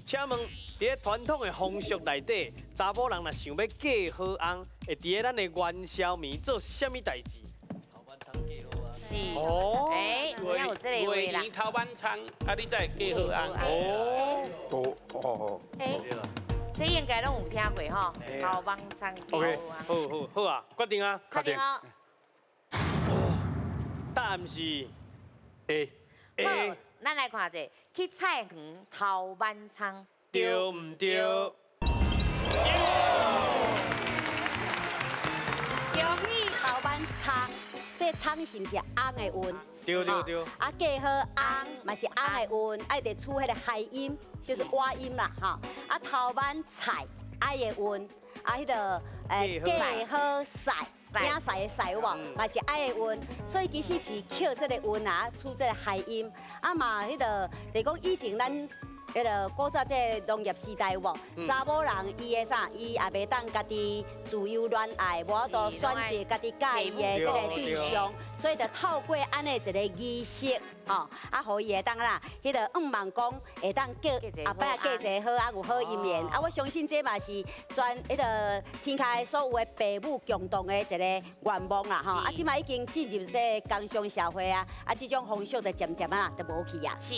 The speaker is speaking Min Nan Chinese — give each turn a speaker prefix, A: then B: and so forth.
A: 請問，佇咧傳統的風俗內底，查某人若想欲嫁好翁，會佇咧咱的元宵暝做啥物代誌？
B: 是。
A: 哦。
B: 哎，你有這个話啦。
C: 月圓頭晚餐，啊，你才會嫁好翁。
A: 哦。
D: 都哦。
B: 哎，這應該攏有聽過吼，頭晚餐嫁
A: OK，
B: 好翁。
A: 好好好啊，決定啊。
B: 確定哦。
A: 答案是
D: A。
A: A。
B: 好，咱來看者，去菜園頭晚餐。
A: 對毋對？
E: 恭喜頭晚餐，這倉是毋是翁的韻？
A: 對對對。
E: 啊，嫁好翁嘛是翁的韻，愛得出彼个諧音，就是倚音啦，吼。啊，頭晚菜愛的韻，啊，彼个嫁好婿，囝婿的婿有無？嘛是愛的韻，所以其實是抾這个韻啊，出這个諧音。啊嘛，彼个就是講以前咱彼个古早這個農業時代有無？查某人伊的啥？伊也袂當家己自由戀愛，無法度選擇家己佮意的這個對象，所以就透過按呢一个儀式，吼，啊，予伊會當啦，彼个願望講會當嫁後擺嫁一个好翁，有好姻緣。啊，我相信這嘛是全彼个天下所有的爸母共同的一个願望啦，吼。啊，這馬已經進入這个工商社會啊，啊，這種風俗就漸漸啊，就無去啊。
B: 是。